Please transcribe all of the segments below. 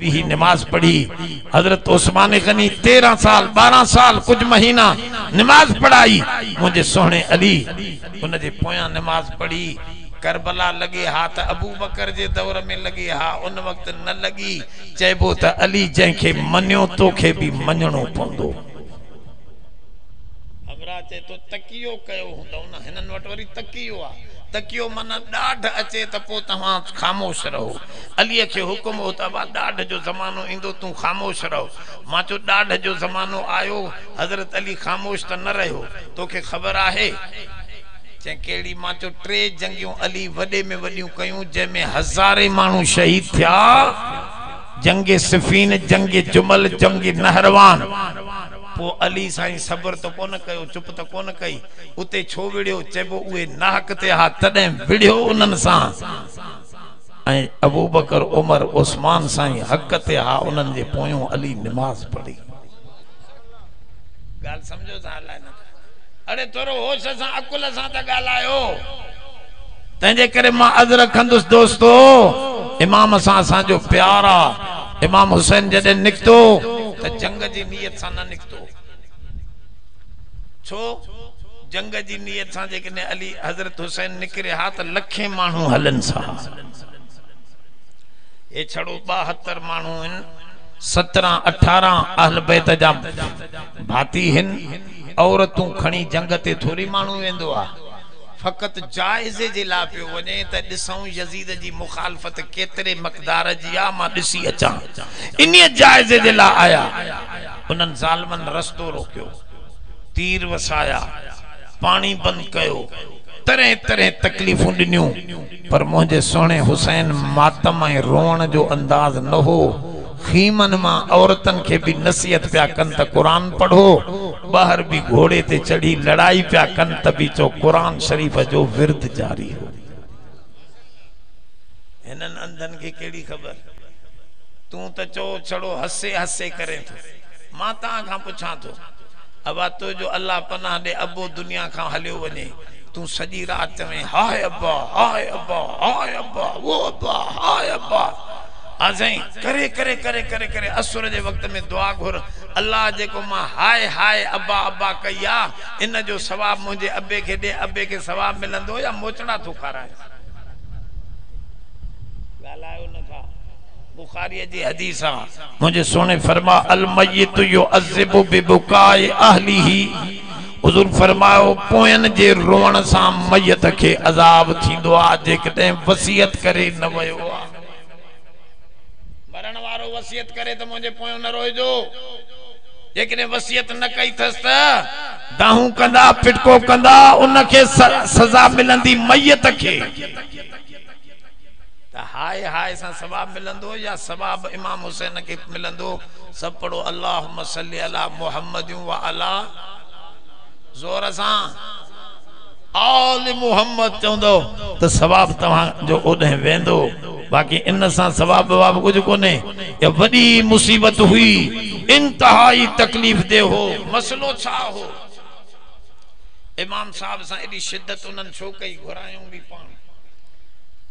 ही नमाज पढ़ी। हज़रत उस्मान गनी 13 साल 12 साल कुछ महीना नमाज पढ़ाई। मुझे सोहणे अली उनजे पोयां नमाज पढ़ी। करबला लगे हा त अबू बकर जे दौर में लगे हा, उन वक्त न लगी। चइबो त अली जंहिंखे मञियो तोखे बि मञणो पवंदो। हमरा चए थो तकियो कयो हूंदो न, हिननि वटि वरी तकियो आहे। तकियो माना ॾाढ अचे त पोइ तव्हां ख़ामोश रहो। अलीअ खे हुकुम हो त अबा ॾाढ जो ज़मानो ईंदो, तूं ख़ामोश रहो। मां चयो ॾाढ जो ज़मानो आयो, हज़रत अली ख़ामोश त न रहियो। तोखे ख़बर आहे? चए कहिड़ी? मां चयो 3 जंगियूं अली वॾे में वॾियूं कयूं, जंहिंमें हज़ारे माण्हू शहीद थिया। जंग सिफीन, जंग जुमल, जंग नहरवान। पोइ अली साईं सब्र त कोन कयो, चुप त कोन कई। उते छो विड़ियो? चइबो उहे नाहक ते हा, तॾहिं विड़ियो उन्हनि सां। ऐं अबू बकर, उमर, उस्मान साईं हक़ ते हा, उन्हनि जे पोयों अली नमाज़ पढ़ी। ॻाल्हि सम्झो था अलाए न? अड़े थोरो होश सां, अकुल सां त ॻाल्हायो। तंहिंजे करे मां अर्ज़ु रखंदुसि दोस्तो, इमाम सां असांजो प्यार आहे। इमाम हुसैन जॾहिं निकितो त जंग जी नीयत सां न निकितो। छो? जंग जी नीयत सां जेकॾहिं अली हज़रत हुसैन निकिरे हा त लखे माण्हू हलनि सा। हे छड़ो 72 माण्हू आहिनि, 17 18 अहल बैत जा भाती आहिनि। औरतूं खणी जंग ते थोरी माण्हू वेंदो आहे। फ़क़ति जाइज़े जे लाइ पियो वञे त ॾिसूं यज़ीद जी मुखालफ़त केतिरे मक़दार जी आहे, मां ॾिसी अचां। इन जाइज़े जे लाइ आया। उन्हनि ज़ालिमनि रस्तो रोकियो, तीर वसाया, पाणी बंदि कयो, तरह तरह तकलीफ़ूं ॾिनियूं। पर मुंहिंजे सुहिणे हुसैन मातम ऐं रोअण जो अंदाज़ न हो। ख़ीमनि मां औरतुनि खे बि नसीहत पिया कनि त क़ुर पढ़ो, ॿाहिरि बि घोड़े ते चढ़ी लड़ाई पिया कनि त बि चओ क़ुर शरीफ़ जो विर्द जारी हो। हिननि अंधनि खे कहिड़ी ख़बर? तूं त चओ छड़ो हसे हसे करे थो। मां तव्हां खां पुछां थो, अबा तुंहिंजो अलाह पनाह ॾे, अबो दुनिया खां हलियो वञे, तूं सॼी राति चवें हाय अब्बा, हाय अब्बा, हाय अब्बा, वो अब्बा, हाय अब्बा। हा साईं, करे करे करे करे करे असुर जे वक़्त में दुआ घुर, अलाह जेको मां हाय हाय अब्बा अब्बा कई आहे, इन जो सवाब मुंहिंजे अबे खे ॾे, अबे खे सवाब मिलंदो या मोचड़ा थो खाराए? ॻाल्हायो नथा। बुखारीअ जी हदीस आहे, मुंहिंजे सोणे फरमा अल मय्यित युअज़्ज़िबु बिबुकाए अहलिही। हुज़ूर फरमायो पोयनि जे रोअण सां मय्यत खे अज़ाब थींदो आहे, जेकॾहिं वसीयत करे न वियो आहे। मरण वारो वसीयत करे त मुंहिंजे पोयों न रोइजो। जेकॾहिं वसीयत न कई अथसि त दाहूं कंदा, पिटको कंदा, उनखे सज़ा मिलंदी मय्यत खे। त हाय हाय सां सवाब मिलंदो या सवाब इमाम हुसैन खे मिलंदो? सभु पढ़ो अल्लाहुम्मा सल्ली अला मुहम्मद व अला, ज़ोर सां आल मुहम्मद चवंदो त सवाब तव्हांजो ओॾे वेंदो। बाक़ी इन सां सवाब ववाब कुझु कोन्हे। इहा वॾी मुसीबत हुई, इंतिहाई तकलीफ़ दे हो। मसइलो छा हो? इमाम साहब सां एॾी शिदत उन्हनि छो कई? घुरायूं बि पाण।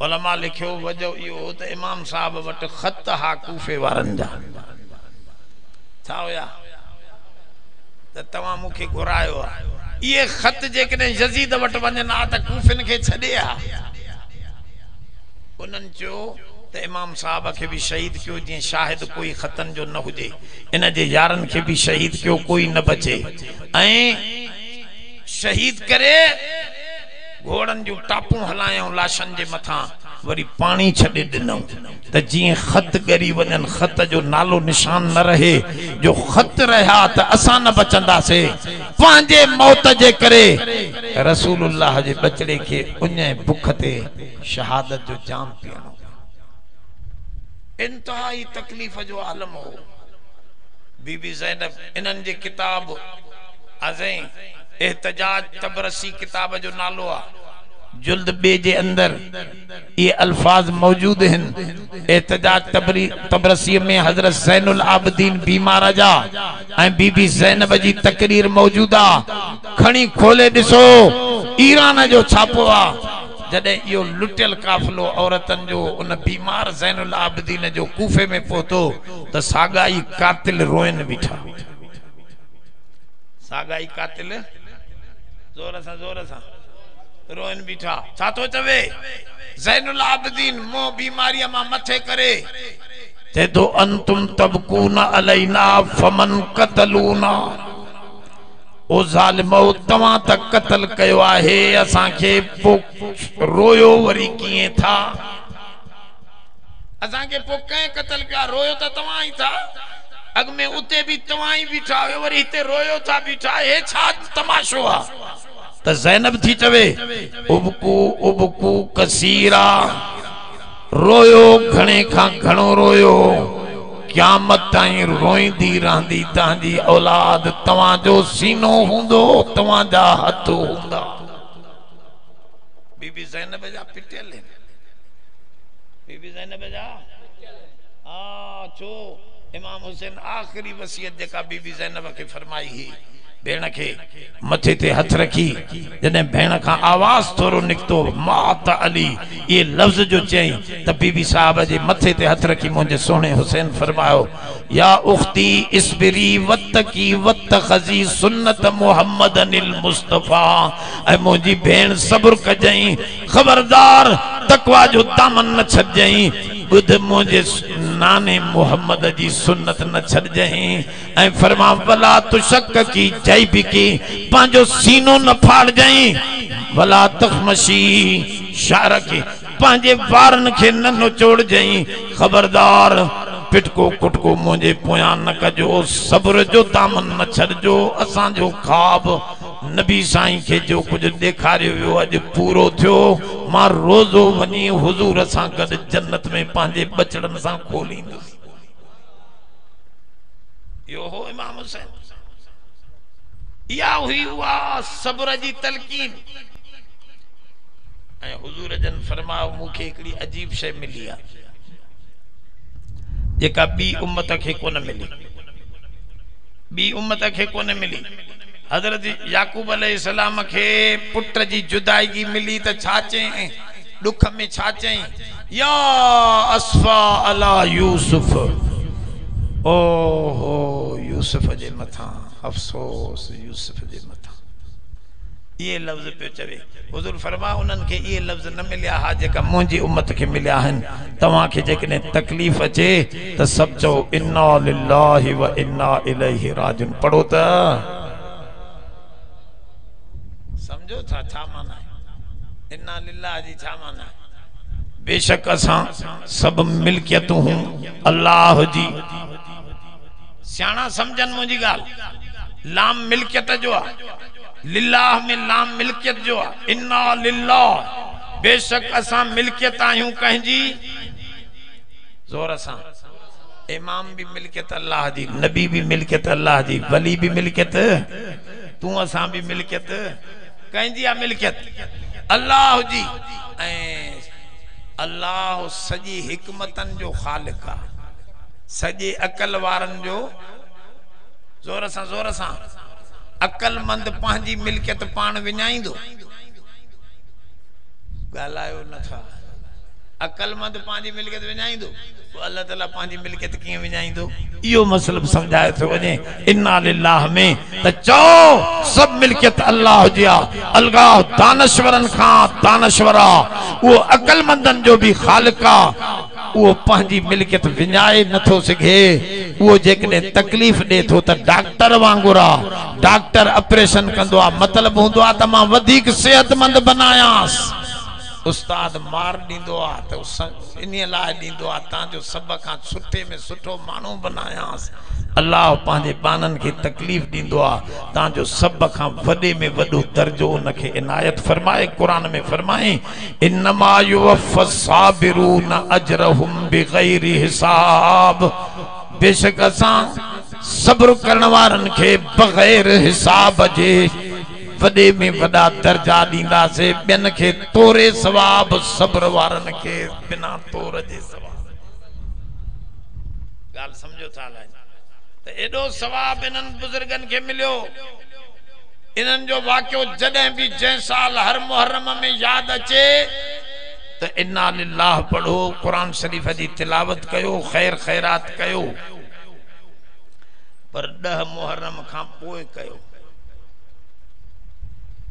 उलमा लिखियो वजह इहो हो त इमाम साहब वटि ख़त हा कूफे वारनि जा। छा हुया? त तव्हां मूंखे घुरायो आहे। इहे ख़त जेकॾहिं यज़ीद वटि वञनि हा त कूफिन खे छॾे हा। उन्हनि चयो त इमाम साहब खे बि शहीद कयो, जीअं शाहिद कोई ख़तनि जो न हुजे, इन जे यारनि खे बि शहीद कयो, कोई न बचे। ऐं शहीद करे घोड़नि जूं टापूं हलायूं लाशनि जे मथां, वरी पाणी छॾे ॾिनऊं त जीअं ख़त ॻरी वञनि, ख़त जो नालो निशान न रहे। जो ख़त रहिया त असां न बचंदासीं। पंहिंजे मौत जे करे रसूलुल्लाह जे बचड़े खे उञ ऐं बुख ते शहादत जो जाम पीअणो। इंतिहाई तकलीफ़ जो आलम हो। बीबी ज़ैनब इन्हनि जे किताब अज़ैं एहतजाज तबरसी किताब जो नालो आहे, जुल्द ॿिए जे अंदरि इहे अल्फाज़ मौजूद आहिनि। एहतजाज तबरसी में हज़रत ज़ैनुल आबदीन बीमार जा ऐं बीबी ज़ैनब जी तकरीर मौजूद आहे। खणी खोले ॾिसो, ईरान जो छापो आहे। जॾहिं इहो लुटियल काफ़िलो औरतनि जो उन बीमार ज़ैनुल आबिदीन जो कूफे में पहुतो त साॻा ई कातिल रोइनि बीठा। साॻा ई कातिल ज़ोर सां रोइनि बीठा। छा थो चवे? ज़ैनुल आबिदीन मुंहुं बीमारीअ मां मथे करे चए थो अंतुम तबकून अलैना फमन कतलूना। ओ ज़ालिमो, तव्हां त क़तल कयो आहे असांखे, पोइ रोयो वरी कीअं था? असांखे पोइ कंहिं क़तल कयो आहे? रोयो त तव्हां ई था। अॻु में उते बि तव्हां ई बीठा हुयो, वरी हिते रोयो था बीठा, हे छा तमाशो आहे? त ज़ैनब थी चवे उबकू उबकू कसीरा, रोयो घणे खां घणो रोयो, क़यामत ताईं रोईंदी रहंदी तव्हांजी औलाद। तव्हांजो सीनो हूंदो, तव्हांजा हथ हूंदा। बीबी ज़ैनब जा पिटियल आहिनि। बीबी ज़ैनब जा हा, छो इमाम हुसैन आख़िरी वसीयत जेका बीबी ज़ैनब खे फरमाई हुई, भेण खे मथे ते हथ रखी, जॾहिं भेण खां आवाज़ थोरो निकितो मात अली, इहे लफ़्ज़ जो चयईं त बीबी साहब जे मथे ते हथ रखी मुंहिंजे सुहिणे हुसैन फरमायो, या उख्ती इसबिरी वत्तकी वत्तखज़ी सुन्नत मुहम्मदनिल मुस्तफ़ा। ऐं मुंहिंजी भेण सब्र कजाईं, ख़बरदार तकवा जो दामन न छॾिजाईं, ॿुध मुंहिंजे नाने मोहम्मद जी सुन्नत न छॾिजाईं। ऐं फरमा वला तुशक की जैबिकी, पंहिंजो सीनो न फाड़जाईं, वला तखमशी शारकी, पंहिंजे वारनि खे न निचोड़जाईं। ख़बरदार पिटको कुटको मुंहिंजे पोयां न कजो, सब्र जो दामन न छॾिजो। असांजो ख़्वाब नबी साईं खे जो कुझु ॾेखारियो वियो अॼु पूरो थियो। मां रोज़ो वञी हुज़ूर सां गॾु जन्नत में पंहिंजे बचड़नि सां खोलींदुसि। इहो हो इमाम हुसैन। इहा हुई उहा सब्र जी तलकीन। ऐं हुज़ूर जन फरमायो मूंखे हिकिड़ी अजीब शइ मिली आहे जेका ॿी उम्मत खे कोन मिली, ॿी उम्मत खे कोन मिली। हज़रत याकूब अलैहिस्सलाम खे पुट जी जुदाईगी मिली त छा चयईं? ॾुख में छा चयईं? या असफा अला यूसुफ, ओहो यूसुफ जे मथां अफ़सोस, यूसुफ जे मथां। इहे लफ़्ज़ पियो चवे। हुज़ूर फरमा उन्हनि खे इहे लफ़्ज़ न मिलिया हा जेका मुंहिंजी उम्मत खे मिलिया आहिनि। तव्हांखे जेकॾहिं तकलीफ़ अचे त सभु चओ इन्ना लिल्लाहि व इन्ना इलैहि राजिऊन। पढ़ो त सम्झो था छा माना आहे इन्ना लिल्लाह जी, छा माना आहे? बेशक असां सभु मिल्कियतूं अल्लाह जी। सियाणा सम्झनि मुंहिंजी ॻाल्हि। लाम मिल्कियत जो आहे, लिल्लाह में लाम मिल्कियत जो आहे। इन्ना लिल्लाह, बेशक असां मिल्कियत आहियूं कंहिंजी? ज़ोर सां। इमाम भी मिल्कियत अल्लाह जी, नबी भी मिल्कियत अल्लाह जी, वली भी मिल्कियत, तूं असां भी मिल्कियत कंहिंजी आहे? मिल्कियत अल्लाह जी। ऐं अल्लाह सॼी हिकमतनि जो ख़ालिक़ आहे, सॼे अकल वारनि जो। ज़ोर सां, ज़ोर सां। अकलमंद पंहिंजी मिल्कियत पाण विञाईंदो? ॻाल्हायो नथा। अकलमंद पंहिंजी मिल्कियत विञाईंदो? पोइ अल्लाह ताला पंहिंजी मिल्कियत कीअं विञाईंदो? इहो मसलो सम्झाए थो वञे इन्ना लिल्लाह में त चओ सभु मिल्कियत अल्लाह जी आहे। अल्लाह दानश्वरनि खां दानश्वर आहे, उहो अकलमंदनि जो बि ख़ालिक़ आहे। उहो पंहिंजी मिल्कियत विञाए नथो सघे। उहो जेकॾहिं तकलीफ़ ॾिए थो त डॉक्टर वांगुरु आहे। डॉक्टर ऑपरेशन कंदो आहे, मतिलबु हूंदो आहे त मां वधीक सिहतमंद बनायांसि। उस्ताद मार ॾींदो आहे त इन लाइ ॾींदो आहे तव्हांजो सभ खां सुठे में सुठो माण्हू बनायांसि। अल्लाह पंहिंजे ॿारनि खे तकलीफ़ ॾींदो आहे तव्हांजो सभ खां वॾे में वॾो दर्जो उनखे इनायत फरमाए। क़ुरान में फरमाए इन्नमा युवफ़्फ़-साबिरून अजरहुम बिग़ैरि हिसाब। बेशक असां सब्र करण वारनि खे बग़ैर हिसाब जे वॾे में वॾा दर्जा ॾींदासीं। ॿियनि खे तोरे सवाब, सब्र वारनि खे बिना तोर जे सवाब। ॻाल्हि सम्झो था अलाए त एॾो सवाब इन्हनि बुज़ुर्गनि खे मिलियो। इन्हनि जो वाक़ियो जॾहिं बि जंहिं साल हर मुहर्रम में यादि अचे त इन्ना लिल्लाह पढ़ो, क़ुरान शरीफ़ जी तिलावत कयो, ख़ैर ख़ैरात कयो, पर 10 मुहर्रम खां पोइ कयो।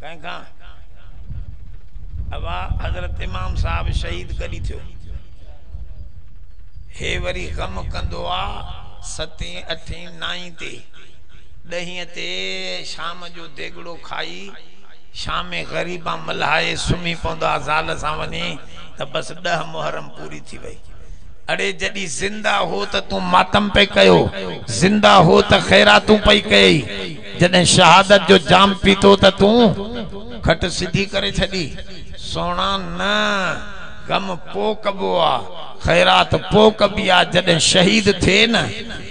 कंहिंखां? अबा हज़रत इमाम साहब शहीद कॾहिं थियो? हे वरी ग़म कंदो आहे 7, 8, 9 ते, 10 ते शाम जो देगड़ो खाई शाम ग़रीबा मल्हाए सुम्ही पवंदो आहे ज़ाल सां वञी, त बसि 10 मुहर्रम पूरी थी वई। अड़े जॾहिं ज़िंदा हो त तूं मातम पई कयो, ज़िंदा हो त ख़ैरातूं पई कई, जॾहिं शहादत जो जाम पीतो त तूं खट सिधी करे छॾी। सोणा न, ग़म पोइ कबो आहे, ख़ैरात पोइ कबी आहे। जॾहिं शहीद थिए न,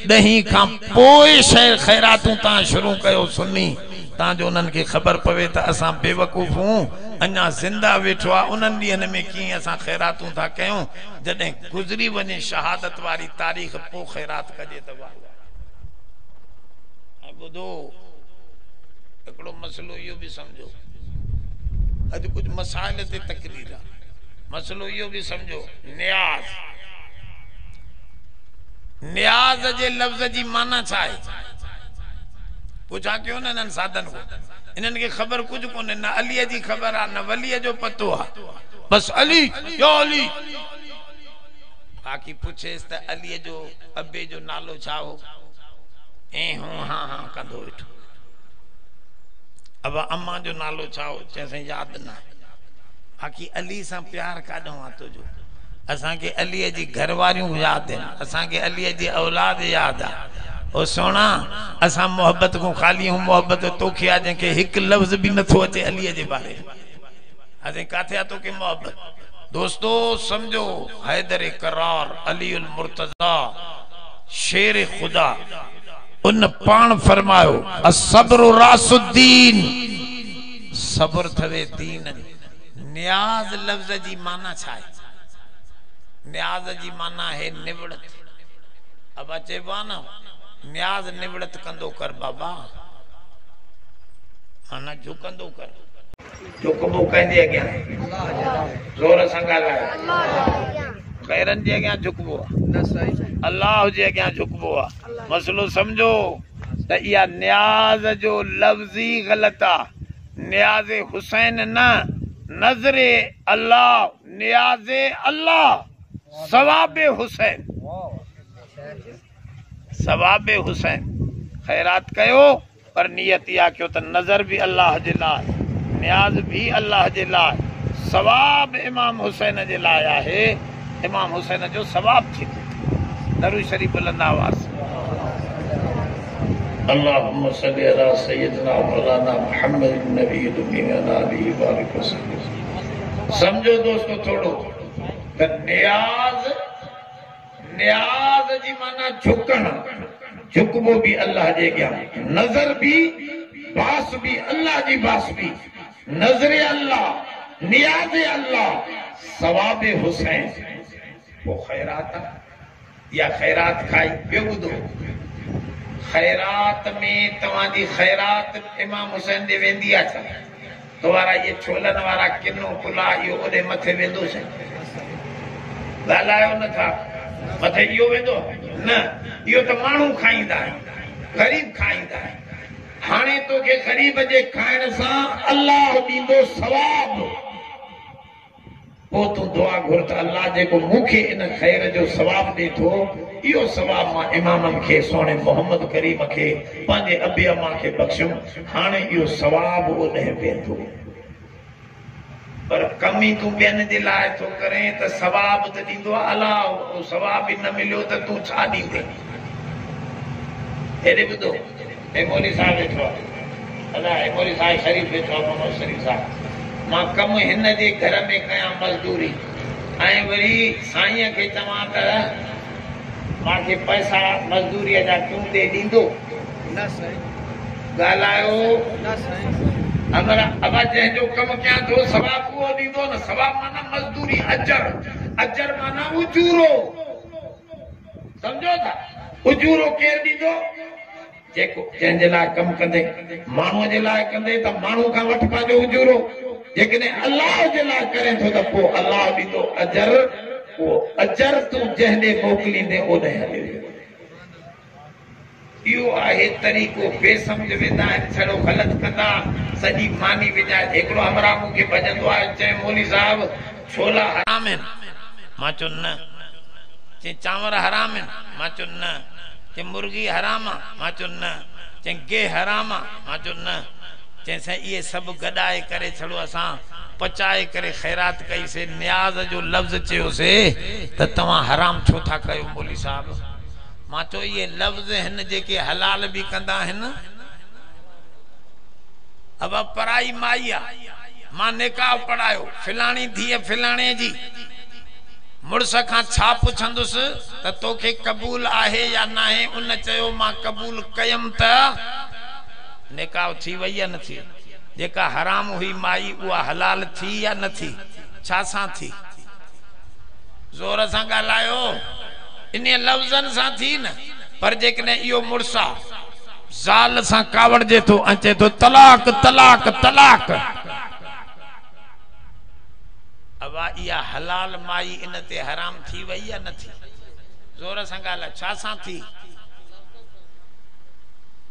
10 खां पोइ शइ ख़ैरातूं तव्हां शुरू कयो सुनी, तांजो उन्हनि खे ख़बर पवे त असां बेवकूफ़ हूं, अञा ज़िंदा वेठो आहे। उन्हनि ॾींहंनि में कीअं असां ख़ैरातूं था कयूं? जॾहिं गुज़री वञे शहादत वारी तारीख़, पोइ ख़ैरात कजे त वाह। ऐं ॿुधो, हिकिड़ो मसइलो इहो बि सम्झो, अॼु कुझु मसाइल ते तकरीर आहे। मसइलो इहो बि सम्झो, नियाज़, नियाज़ जे लफ़्ज़ जी माना छा आहे? पुछा कयो न इन्हनि साधनि खां, इन्हनि खे ख़बर कुझु कोन्हे, न अलीअ जी ख़बर आहे न वलीअ जो पतो आहे, बसि अली या अली। बाक़ी पुछेसि त अलीअ जो अबे जो नालो छा हो? ऐं हूं हा हा कंदो वेठो। अब अम्मा जो नालो छा हो? चए यादि न आहे। बाक़ी अली सां प्यार काॾो आहे तुंहिंजो? असांखे अलीअ जी घरवारियूं यादि आहिनि, असांखे अलीअ जी औलाद यादि आहे। ओ सोणा, असां मोहबत खां ख़ाली हूं, मोहबत तोखे आहे जंहिंखे हिकु लफ़्ज़ बि नथो अचे अलीअ जे बारे में। असां किथे आहे तोखे मोहबत? दोस्तो सम्झो, हैदर करार अली उल मुर्तज़ा शेर ख़ुदा, उन पाण फरमायो असब्र रासुद्दीन, सब्र थवे दीन। नियाज़ लफ़्ज़ जी माना छा आहे? नियाज़ जी माना आहे निवड़त। अब चइबो आहे न, नियाज़ निवड़त कंदो कर बाबा, माना झुकंदो कर। झुकबो कंहिंजे अॻियां? ज़ोर सां ॻाल्हायो। ख़ैरनि जे अॻियां झुकबो आहे, अलाह जे अॻियां झुकबो आहे। मसइलो सम्झो त इहा नियाज़ जो लफ़्ज़ ई ग़लति आहे। नियाज़ हुसैन न, नज़रे अल्लाह, नियाज़ अल्लाह, सवाब हुसैन, सवाब हुसैन। ख़ैरात कयो पर नियत इहा कयो त नज़र बि अल्लाह जे लाइ, नियाज़ बि अल्लाह जे लाइ, सवाब इमाम हुसैन जे लाइ आहे। इमाम हुसैन जो सवाब थींदो। दरूद शरीफ़ बुलंद आवाज़। अल्लाहुम्मा सल्ली अला सय्यिदना मौलाना मुहम्मद नबी उम्मी व अला आलिहि व बारिक वसल्लम। सम्झो दोस्तो थोरो त नियाज़, नियाज़ जी माना झुकणु, झुकबो बि अल्लाह जे अॻियां, नज़र बि, बास बि अल्लाह जी बास बि, नज़र अल्लाह, नियाज़ अल्लाह, सवाब हुसैन। पोइ ख़ैरात आहे या ख़ैरात खाई? ॿियो ॿुधो, ख़ैरात में तव्हांजी ख़ैरात इमाम हुसैन ॾे वेंदी आहे छा? तो वारा इहे छोलनि वारा किनो पुला इहो ओॾे मथे वेंदो छा? ॻाल्हायो नथा, मथे इहो वेंदो न, इहो त माण्हू खाईंदा आहिनि, ग़रीब खाईंदा आहिनि। हाणे तोखे ग़रीब जे खाइण सां अल्लाह ॾींदो सवाब। पोइ तूं दुआ घुर त अल्लाह जेको मूंखे इन ख़ैर जो सवाब ॾिए थो, इहो सवाब मां इमामनि खे, सोणे मोहम्मद करीम खे, पंहिंजे अबे अम्मा खे बख़्शुम। हाणे इहो सवाब ओॾे वेंदो। पर कमी तूं ॿियनि जे लाइ थो करे त सवाब त ॾींदो आहे अल्लाह, उहो सवाब ई न मिलियो त तूं छा ॾींदे? हेॾे ॿुधो, हे मौलवी साहिबु वेठो आहे, अलाह हे मौलवी साहिबु शरीफ़ वेठो आहे, मोहम्मद शरीफ़ साहिबु। मां कमु हिन जे घर में कयां मज़दूरी, ऐं वरी साईंअ खे चवां त मूंखे पैसा मज़दूरीअ जा तूं ॾे ॾींदो? न साईं। ॻाल्हायो न साईं। अगरि अबा जंहिंजो कमु कयां थो सवाब उहो ॾींदो न। सवाब माना मज़दूरी, अजर, अजर माना उजूरो। सम्झो था? उजूरो केरु ॾींदो? जेको जंहिंजे लाइ कमु कंदे, माण्हूअ जे लाइ कंदे त माण्हू खां वठि पंहिंजो उजूरो। जेकॾहिं अलाह जे लाइ करें थो त पोइ अलाह ॾींदो अजर, उहो अजर तूं जंहिं ॾे मोकिलींदे ओॾे हलियो वेंदो। इहो आहे तरीक़ो। बेसमझ वेंदा आहिनि, छड़ो ग़लति कंदा, सॼी मानी विञाए। हिकिड़ो हमरा मूंखे भॼंदो आहे, चए मौलवी साहिबु छोला हराम आहिनि। मां चयो न। चए चांवर हराम आहिनि। मां चयो न। चए मुर्गी हराम आहे। मां चयो न। चए गेह हराम आहे। मां चयो न। चए साईं इहे सभु गॾाए करे छड़ो असां पचाए करे ख़ैरात कईसीं, नियाज़ जो लफ़्ज़ चयोसीं त तव्हां हराम छो था कयो मौलवी साहिबु? मां चयो इहे लफ़्ज़ आहिनि जेके हलाल बि कंदा आहिनि। अब पराई माई आहे, मां निकाह पढ़ायो, फलाणी धीअ फलाणे जी, मुड़ुस खां छा पुछंदुसि त तोखे क़बूल आहे या नाहे? उन चयो मां क़बूल कयमि त निकाह थी वई या न थी? जेका हराम हुई माई उहा हलाल थी या न थी? छा सां थी? ज़ोर सां ॻाल्हायो, इन लफ़्ज़नि सां थी न। पर जेकॾहिं इहो मुड़ुस आहे ज़ाल सां कावड़िजे थो ऐं चए थो तलाक तलाक तलाक, अब इहा हलाल माई इन ते हराम थी वई या न थी? ज़ोर सां ॻाल्हाए, छा सां थी?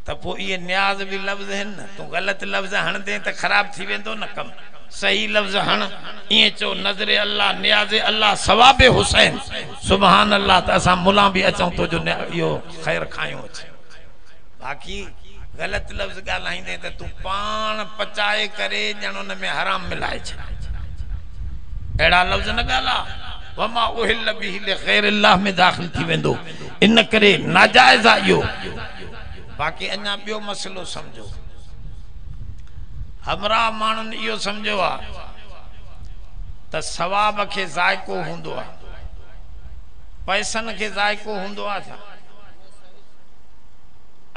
त पोइ इहे नियाज़ बि लफ़्ज़ आहिनि न। तूं ग़लति लफ़्ज़ हणंदे त ख़राबु थी वेंदो न कमु। सही लफ़्ज़ हण, ईअं चओ नज़र अल्लाह, नियाज़ अल्लाह, सवाब हुसैन, सुभान अल्लाह, त असां मुला बि अचूं तो जो इहो ख़ैर खायूं अची। बाक़ी ग़लति लफ़्ज़ ॻाल्हाईंदे त तूं पाण पचाए करे ॼण उन में हराम मिलाए छॾ। अहिड़ा लफ़्ज़ न ॻाल्हाए। वमा उहिल बिही लिग़ैरिल्लाह में दाख़िल थी वेंदो, इन करे नाजाइज़ आहे इहो। बाक़ी अञा ॿियो मसइलो सम्झो, हमरा माण्हुनि इहो सम्झो आहे त सवाब खे ज़ाइको हूंदो आहे, पैसनि खे ज़ाइको हूंदो आहे छा?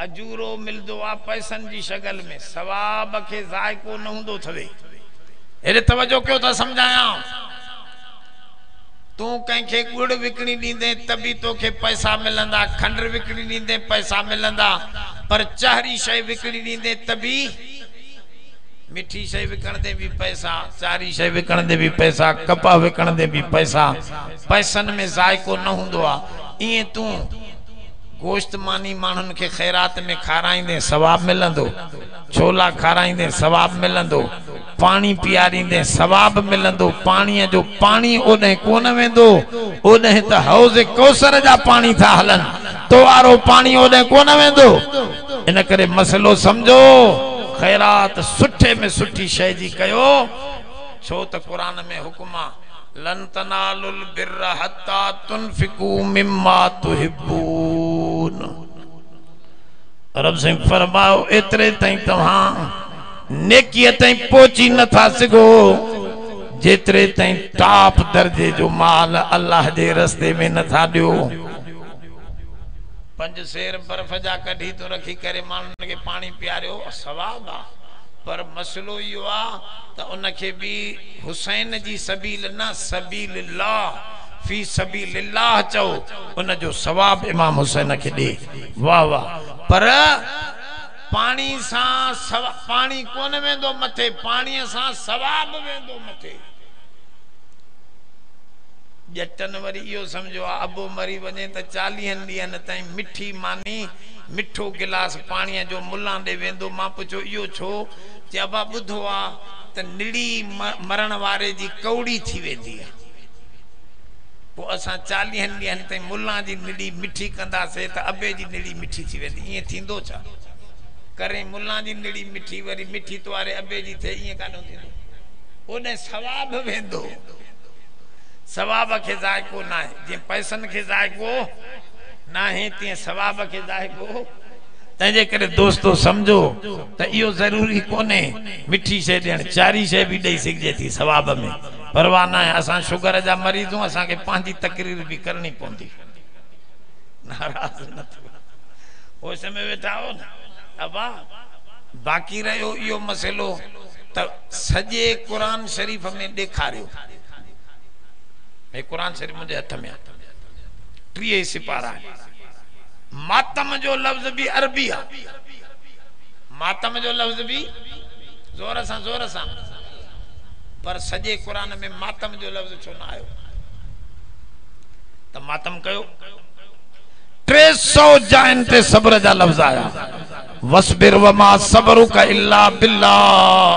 अजूरो मिलंदो आहे पैसनि जी शगल में, सवाब खे ज़ाइको न हूंदो अथवे। हेॾे तवजो कयो त सम्झायां। तूं कंहिंखे गुड़ विकिणी ॾींदे त बि तोखे पैसा मिलंदा, खंड विकिणी ॾींदे पैसा मिलंदा, पर चहरी शइ विकिणी ॾींदे त बि, मिठी शइ विकिणंदे बि पैसा, चारी शइ विकिणंदे बि पैसा, कपह विकिणंदे बि पैसा। पैसनि में ज़ाइको न हूंदो आहे। ईअं तूं गोश्त मानी माण्हुनि खे ख़ैरात में खाराईंदे सवाब मिलंदो, छोला खाराईंदे सवाब मिलंदो, पाणी पीआरींदे सवाब मिलंदो। पाणीअ जो पाणी ओॾे कोन वेंदो, ओॾे त हौज़ कौसर जा पाणी था हलनि, तो वारो पाणी ओॾे कोन वेंदो। इन करे मसइलो सम्झो, ख़ैरात सुठे में सुठी शइ जी कयो, छो त क़ुरान में हुकुम आहे, लन तनालुल बिर्र हत्ता तुनफिकू मिम्मा तुहिब्बून। रब साईं फरमायो एतिरे ताईं तव्हां नेकीअ ताईं पहुची नथा सघो जेतिरे ताईं टॉप दर्जे जो माल अल्लाह जे रस्ते में नथा ॾियो। 5 सेर बर्फ़ जा कढी तूं रखी करे माण्हुनि खे पाणी पीआरियो, सवाब आहे, पर मसइलो इहो आहे त उनखे बि हुसैन जी सबील न, सबीलिल्लाह फ़ी सबीलिल्लाह चओ, उनजो सवाब इमाम हुसैन खे ॾे। वाह वाह। पर पाणी सां पाणी कोन वेंदो मथे, पाणीअ सां सवाब वेंदो मथे। ॼटनि वरी इहो सम्झो आहे अबो मरी वञे त 40 ॾींहनि ताईं मिठी मानी मिठो गिलास पाणीअ जो मुला ॾे वेंदो। मां पुछियो इहो छो? चए अबा ॿुधो आहे त निड़ी मरण वारे जी कौड़ी थी वेंदी आहे, पोइ असां 40 ॾींहनि ताईं मुला जी निड़ी मिठी कंदासीं त अबे जी निड़ी मिठी थी वेंदी। ईअं थींदो छा? करे मुला जी निड़ी मिठी, वरी मिठी तो वारे अबे जी थिए, ईअं कान थींदो। ओॾे सवाब वेंदो, सवाब खे ज़ाइको न आहे। जीअं पैसनि खे ज़ाइको न आहे तीअं सवाब खे ज़ाइको। तंहिंजे करे दोस्तो सम्झो त इहो ज़रूरी कोन्हे मिठी शइ ॾियणु, चारी शइ बि ॾेई सघिजे थी सवाब में, परवाह न आहे। असां शुगर जा मरीज़ आहियूं, असांखे पंहिंजी तकरीर बि करणी पवंदी। नाराज़ न थियो, होश में वेठा हो न अबा। बाक़ी रहियो इहो मसइलो त सॼे क़ुरान शरीफ़ में ॾेखारियो, हे क़ुरान शरीफ़ मुंहिंजे हथ में आहे, 30 सिपारा आहिनि। मातम मातम जो लफ़्ज़ बि अरबी आहे। मातम जो लफ़्ज़ बि ज़ोर सां ज़ोर सां, पर सॼे क़ुर में मातम जो लफ़्ज़ छो न आयो? त मातम कयो। 300 जाइनि ते सब्र जा लफ़्ज़ आया। वस्बिर वमा सबरुक इल्ला बिल्लाह।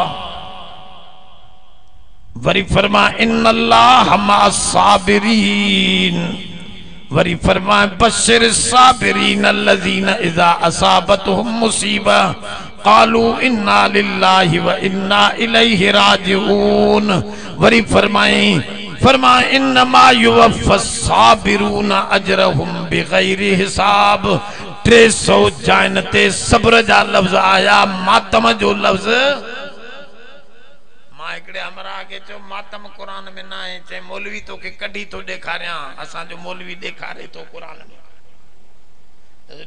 वरी फरमा इन्नल्लाह मा साबिरीन। वरी फरमा बशिर साबिरीन अल्लज़ीना इज़ा असाबतहुम मुसीबा क़ालू इन्ना लिल्लाहि व इन्ना इलैहि राजिऊन। वरी फरमाए फरमा इन्नमा युवफ़्फ़स साबिरून अजरहुम बिग़ैरि हिसाब। 300 जाइनि ते सब्र जा लफ़्ज़ आया, मातम जो लफ़्ज़। मां हिकिड़े हमराह खे चयो मातम क़ुर में न आहे। चए मौलवी तोखे कढी थो ॾेखारियां, असांजो मौलवी ॾेखारे थो क़ुर में।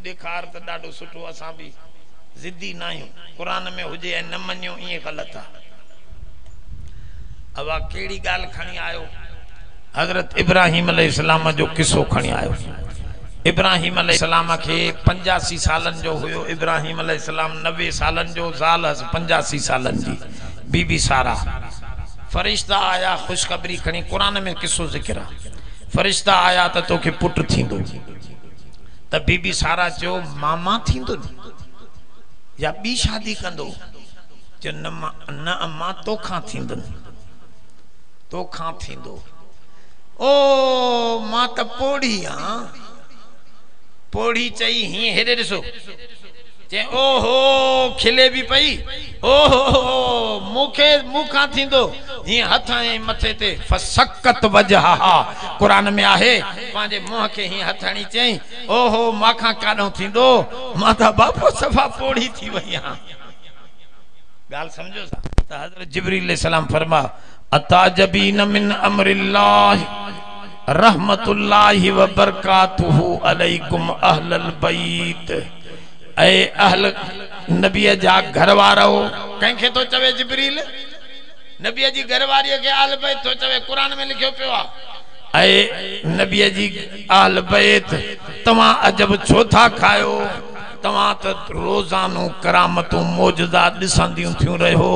ॾेखार त ॾाढो सुठो, असां बि ज़िदी न आहियूं। क़ुर में हुजे ऐं न मञियो ईअं ग़लति आहे। अवा कहिड़ी ॻाल्हि खणी आयो? हज़रत इब्राहिम अलैहिस्सलाम जो किस्सो खणी आयो। इब्राहिम अलैहिस्सलाम खे 85 सालनि जो हुयो। इब्राहिम अलैहिस्सलाम 90 सालनि जो, ज़ाल हुअसि 85 सालनि जी, बीबी सारा। फरिश्ता आया ख़ुशख़बरी खणी, क़ुर में किस्सो ज़िक्र आहे। फरिश्ता आया त तोखे पुट थींदो। त बीबी सारा चयो मामा थींदो या ॿी शादी कंदो? चयो न न अम्मा, तोखां थींदुमि, तोखां थींदो। ओ मां त पोड़ी आहियां। पोड़ी चई हीअं हेॾे ॾिसो, चए ओहो खिले बि पई, ओहो मूंखे मूंखां थींदो। हीअं हथ हणयईं मथे ते, फसकत वजहा, क़ुर में आहे। पंहिंजे मुंहं खे हीअं हथ हणी चयईं ओहो माखां काॾो थींदो, मां त बापू सफ़ा पोड़ी थी वई आहियां। ॻाल्हि सम्झो था। त हज़रत जिब्रील अलैहिस्सलाम फरमा अताजबीन मिन अमरिल्लाह रहमतुल्लाहि व बरकातुहू अलैकुम अहलल बैत। ऐ अहल नबीअ जा घर वारो। कंहिंखे थो चवे जिब्रील? नबीअ जी घरवारीअ खे अहल बैत थो चवे। क़ुर में लिखियो पियो आहे। ऐ नबीअ जी अहल बैत, तव्हां अजब छो था खायो? तव्हां त रोज़ानो करामतूं मौजज़ा ॾिसंदियूं थियूं रहो।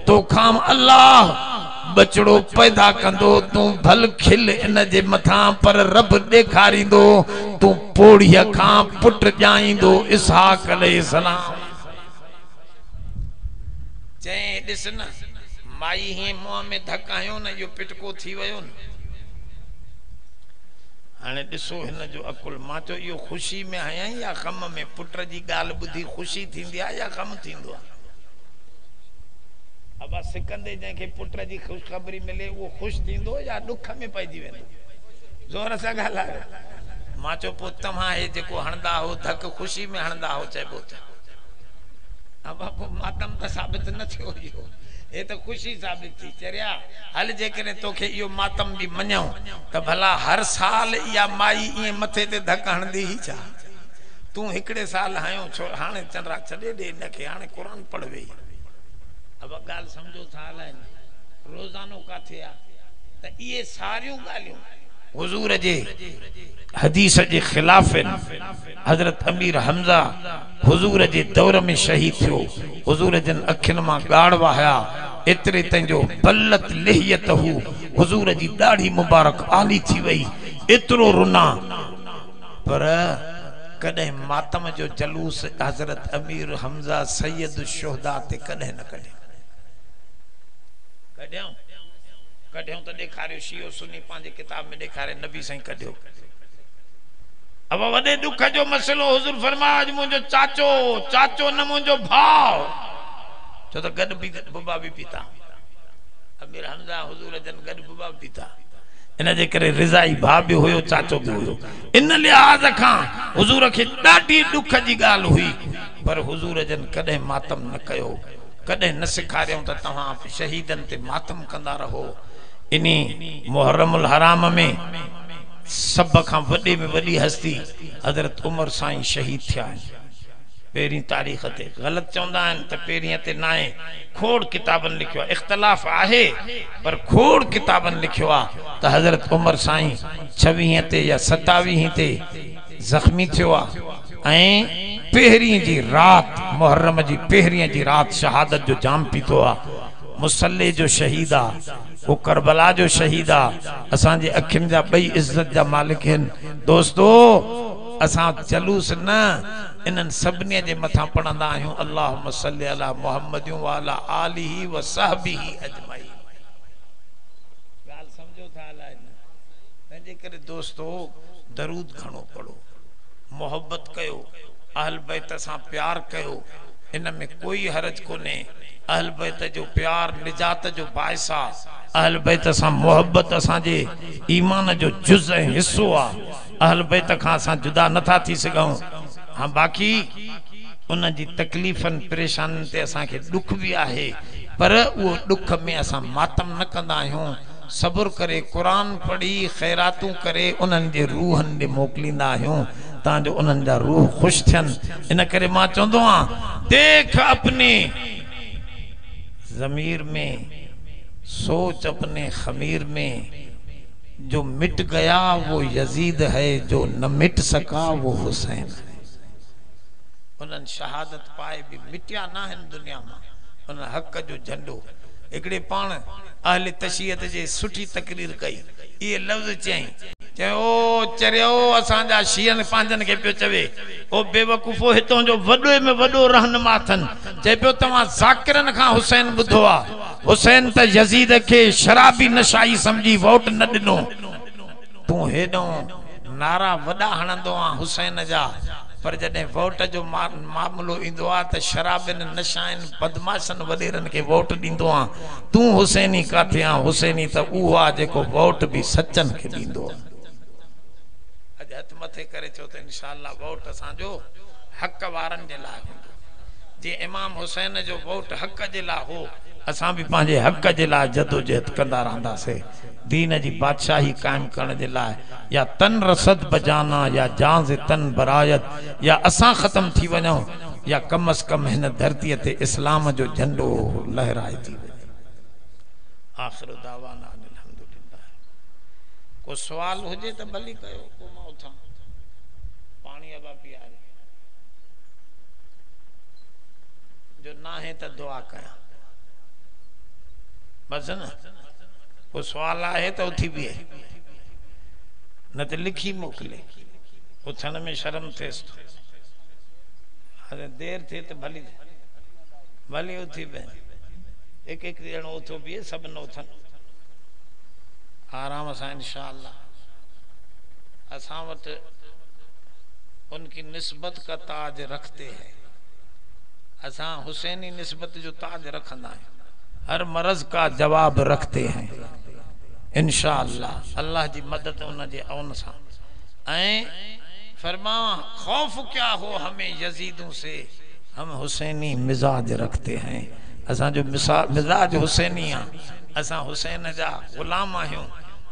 तोखां अल्लाह बचड़ो पैदा कंदो, तूं भल खिल इन जे मथां, पर रब ॾेखारींदो तूं पोड़ीअ खां पुट ॼाईंदो इसहाक अलैहिस्सलाम। चए ॾिस न माई हीअं मुंहं में धक हणियो न, इहो पिटको थी वियो न। हाणे ॾिसो हिन जो अकुल। मां चयो इहो ख़ुशी में हयाई या ग़म में? पुट जी ॻाल्हि ॿुधी ख़ुशी थींदी आहे या ग़म थींदो आहे? अबा सिकंदे जंहिंखे पुट जी ख़ुशख़बरी मिले उहो ख़ुशि थींदो या ॾुख में पइजी वेंदो? ज़ोर सां ॻाल्हायो। मां चयो पोइ तव्हां हे जेको हणंदा हो धक ख़ुशी में हणंदा हो चइबो त अबा पोइ मातम त साबित न थियो, इहो हे त ख़ुशी साबित थी। चरिया हल, जेकॾहिं तोखे इहो मातम बि मञूं त भला हर साल इहा माई ईअं मथे ते धक हणंदी ही छा? तूं हिकिड़े साल हणियो छो, हाणे चंद्रा छॾे ॾे हिनखे, हाणे क़ुर पढ़ वेही। अब ॻाल्हि सम्झो था हलाइनि, रोज़ानो किथे आहे? त इहे सारियूं ॻाल्हियूं हुज़ूर जे हदीस जे ख़िलाफ़ आहिनि। हज़रत अमीर हमज़ा हुज़ूर जे दौर में शहीद थियो। हुज़ूर जन अखियुनि मां ॻाढ़ वहाया, एतिरे ताईं जो बलत लिहियत हू, हुज़ूर जी दाढ़ी मुबारक आली थी वई, एतिरो रुना। पर कॾहिं मातम जो जलूस हज़रत अमीर हमज़ा सैयद शुहदा ते कॾहिं न कढियो। कढियऊं? कढियऊं त ॾेखारियो, शियो सुन्नी पंहिंजे किताब में ॾेखारे नबी साईं कढियो। अब वॾे ॾुख जो मसइलो, हुज़ूर फरमायो अॼु मुंहिंजो चाचो, चाचो न मुंहिंजो भाउ, छो त गॾु बि बुबा बि पीता। अमीर हमज़ा हुज़ूर जन गॾु बुबा बि पीता, इन जे करे रिज़ाई भाउ बि हुयो, चाचो बि हुयो। इन लिहाज़ खां हुज़ूर खे ॾाढी ॾुख जी ॻाल्हि हुई, पर हुज़ूर जन कॾहिं मातम न कयो, कॾहिं न सेखारियऊं त तव्हां शहीदनि ते मातम कंदा रहो। इन्ही मुहर्रमुल हराम में सभ खां वॾे में वॾी हस्ती हज़रत उमर साईं शहीद थिया आहिनि। पहिरीं तारीख़ ते ग़लति चवंदा आहिनि त पहिरीं ते न आहे, खोड़ किताबनि लिखियो आहे, इख़्तिलाफ़ आहे पर खोड़ किताबनि लिखियो आहे त हज़रत उमर साईं 26 ते या 27 ते ज़ख़्मी थियो आहे। ऐं पहिरीं जी राति मुहर्रम जी पहिरीं जी राति शहादत जो जाम पीतो आहे। मुसल्ले जो शहीद आहे, उहो करबला जो शहीद आहे। असांजे अखियुनि जा ॿई इज़त जा मालिक आहिनि। दोस्तो असां जलूस न इन्हनि सभिनी जे मथां पढ़ंदा आहियूं। अल्लाहुम्मा सल्ली अला मुहम्मद व अला आलिही व सहबिही अजमाइन। ॻाल्हि सम्झो था अलाए न? तंहिंजे करे दोस्तो दरूद घणो पढ़ो, मोहबत कयो, अहल बैत सां प्यार कयो, इन में कोई हरज कोन्हे। अहल बैत जो प्यार निजात जो बाइस आहे। अहल बैत सां मोहबत असांजे ईमान जो जुज़ ऐं हिसो आहे। अहल बैत खां असां जुदा नथा थी सघूं। हा बाक़ी उन जी तकलीफ़नि परेशानियुनि ते असांखे ॾुख बि आहे, पर उहो ॾुख में असां मातम न कंदा आहियूं। सब्र करे क़ुरान पढ़ी ख़ैरातूं करे उन्हनि जे रूहनि ॾे मोकिलींदा आहियूं तांजो उन्हनि जा रूह ख़ुशि थियनि। इन करे मां चवंदो आहियां, देख अपने ज़मीर में, सोच अपने ख़मीर में, जो मिट गया वो यजीद है, जो न मिट सका वो हुसैन है। उन्हनि शहादत पाए बि मिटिया न आहिनि दुनिया मां। उन हक़ जो झंडो हिकिड़े पाण अहल तशियत जे सुठी तकरीर कई, इहे लफ़्ज़ चयईं, चयो ओ चरियो असांजा शीअनि पंहिंजनि खे पियो चवे, ओ बेवकूफ़ो हितां जो वॾे में वॾो रहनुमा अथनि। चए पियो तव्हां ज़ाकिरनि खां हुसैन ॿुधो आहे, हुसैन त यज़ीद खे शराबी नशाई सम्झी वोट न ॾिनो। तूं हेॾो नारा वॾा हणंदो आहीं हुसैन जा, पर जॾहिं वोट जो मामिलो ईंदो आहे त शराबिन नशाइन बदमाशनि वॾेरनि खे वोट ॾींदो आहीं। तूं हुसैनी किथे आहीं? हुसैनी त उहो आहे जेको वोट बि सचनि खे ॾींदो आहे। अॼु हथु मथे करे चओ त इंशाअल्लाह वोट असांजो हक़ वारनि जे लाइ हूंदो। जीअं इमाम हुसैन जो वोट हक़ जे लाइ हो, असां बि पंहिंजे हक़ जे लाइ जदोजहद कंदा रहंदासीं। दीन जी बादशाही क़ाइम करण जे लाइ या तन रसद बजाना या जान से तन बरायत, या असां ख़त्म थी वञूं या कम अज़ कम हिन धरतीअ ते इस्लाम जो झंडो लहराए थी वञे। आख़िर दावाना अल्हम्दुलिल्लाह। को सवाल हुजे त भली कयो, पोइ मां उथां। पाणी अबा पीआरे जो नाहे त दुआ कयां, बसि न। को सवाल आहे त उथी बीहे, न त लिखी मोकिले। उथण में शर्म थिएसि थो, हाणे देरि थिए त भली भली उथी बीहे। हिकु हिकु ॼणो उथो बीहे, सभु न उथनि, आराम सां इंशाअल्लाह। असां वटि उनकी निस्बत का ताज रखते हैं, असां हुसैनी निस्बत जो ताज रखंदा आहियूं। हर मरज़ का जवाब रखते हैं इंशाअल्लाह, अल्लाह जी मदद उन जे औन सां। ऐं फरमा खौफ क्या हो हमें यजीदों से, हम हुसैनी मिजाज रखते हैं। असांजो मिजाज हुसैनी आहे, असां हुसैन जा ग़ुलाम आहियूं।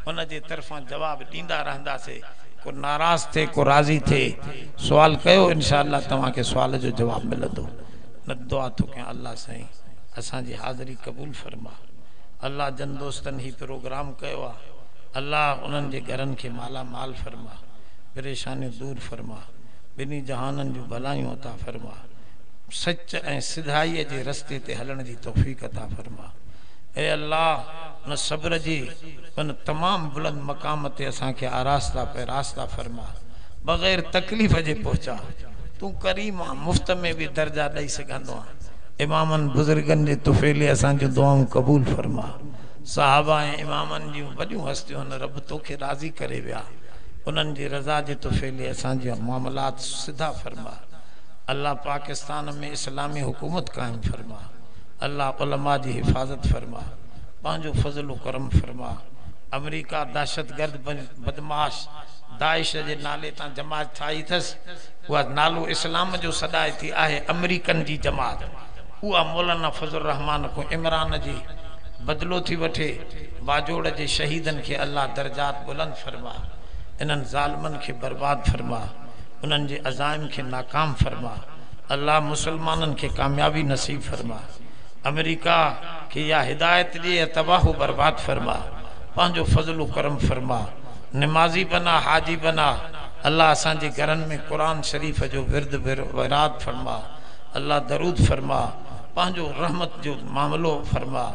उन जे तरफ़ां जवाब ॾींदा रहंदासीं। को नाराज़ थिए को राज़ी थिए, सुवाल कयो इंशाअल्लाह तव्हांखे सुवाल जो जवाबु मिलंदो। न दुआ थो कयां अल्लाह साईं असांजी हाज़िरी क़बूल फरमा। अल्लाह जन दोस्तनि ही प्रोग्राम कयो आहे, अल्लाह उन्हनि जे घरनि खे माला माल फरमा, परेशानियूं दूर फरमा, ॿिन्ही जहाननि जूं भलायूं अता फरमा, सच ऐं सिधाईअ जे रस्ते ते हलण जी तौफ़ीक़ अता फरमा। ऐ अल्लाह उन सब्र जी उन तमामु बुलंद मक़ाम ते असांखे आरास्ता पेरास्ता फरमा, बग़ैर तकलीफ़ जे पहुचा। तूं करीम आहीं, मुफ़्त में बि दर्जा ॾेई सघंदो आहीं। इमामनि बुज़ुर्गनि जे तुफ़ेले असांजूं दुआऊं क़बूल फरमा। साहबा ऐं इमामनि जूं वॾियूं हस्तियूं आहिनि, रब तोखे राज़ी करे विया, उन्हनि जी रज़ा जे तुफ़ेले असांजा मामलात सिधा फरमा। अल्लाह पाकिस्तान में इस्लामी हुकूमत क़ाइम फरमा। अल्लाह उलमा जी हिफाज़त फरमा, पंहिंजो फज़ल करम फरमा। अमरीका दहशतगर्द बदमाश दाइश जे नाले तां जमात ठाही अथसि, उहा नालो इस्लाम जो सॾाए थी, आहे अमरीकन जी जमात। उहा मौलाना फज़ल रहमान खां इमरान जी बदिलो थी वठे। बाजोड़ जे शहीदनि खे अल्लाह दर्जात बुलंद फरमा, इन्हनि ज़ालिमनि खे बर्बाद फरमा, उन्हनि जे अज़ाइम खे नाकाम फरमा। अल्लाह मुसलमाननि खे कामयाबी नसीब फरमा। अमरीका खे या हिदायत ॾे या तबाह बर्बाद फरमा। पंहिंजो फज़ल करम फरमा। नमाज़ी बना, हाजी बना, अलाह असांजे घरनि में क़ुर शरीफ़ जो विर्द विराद फरमा। अलाह दरूद फरमा, पंहिंजो रहमत जो मामिलो फरमा।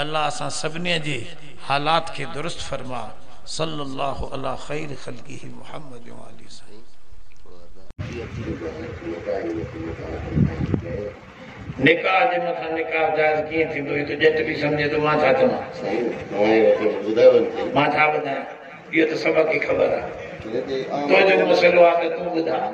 अलाह असां सभिनी जे हालात खे दुरुस्त फरमा। सल्लल्लाहु अला ख़ैर ख़ल्क़िही मुहम्मद व आलिhi। निकाह जे मथां निकाह जाइज़ कीअं थींदो? इहो त ॼट बि सम्झे थो। मां छा चवां, मां छा ॿुधायां? इहो त सभ खे ख़बर आहे। तुंहिंजो मसइलो आहे त तूं ॿुधाए।